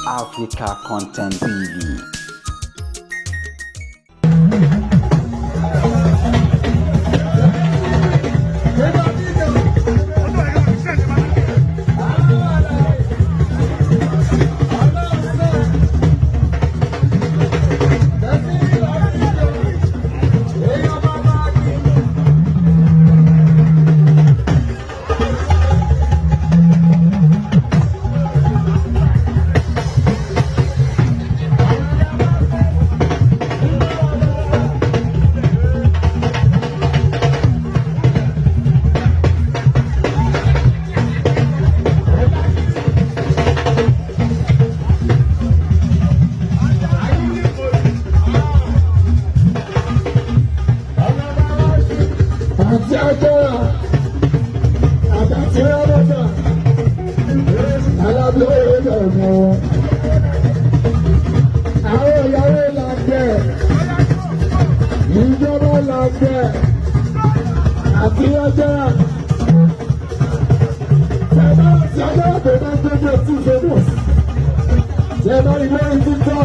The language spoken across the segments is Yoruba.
Africa Content TV. Àti agbára àtàtì rábọ́tà alábíọ́yè lọ́mọ. Àwọn ìyàwó làgbẹ̀, ìjọba làgbẹ̀, àti agbára. Tẹ̀bá ti agbára tó bá gbogbo tí famous. Tẹ̀bá ilé títọ́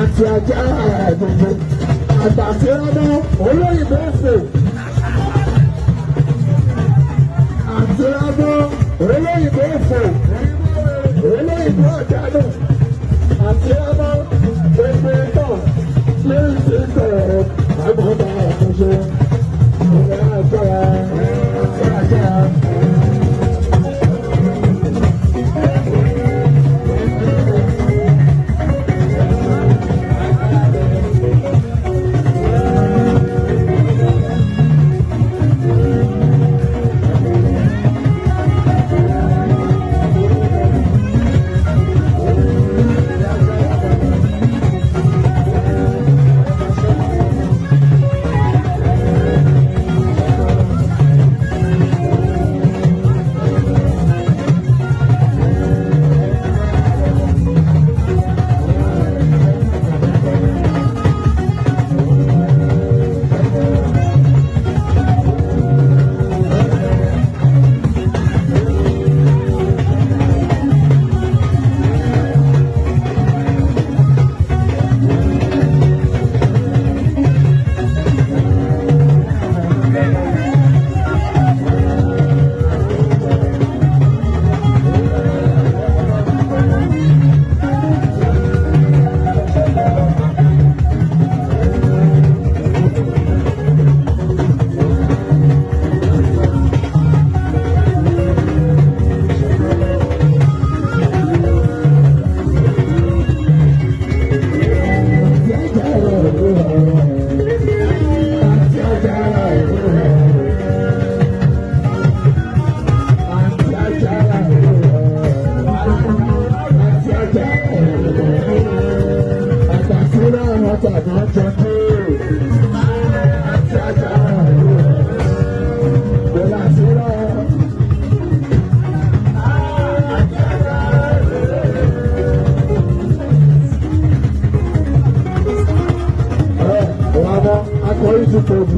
àti agbára gbogbo. Àtàtì rábọ́ olóyìnbó fò. Àti rábọ́ olóyìnbó fò. Olóyìnbó àjálù. Àti rábọ́ gbogbo tọ̀ lórí títọ̀ àgbọ̀dọ̀ àtúnṣe. Ìgbà agbára agbára. Akọrin ti pọ̀ jù.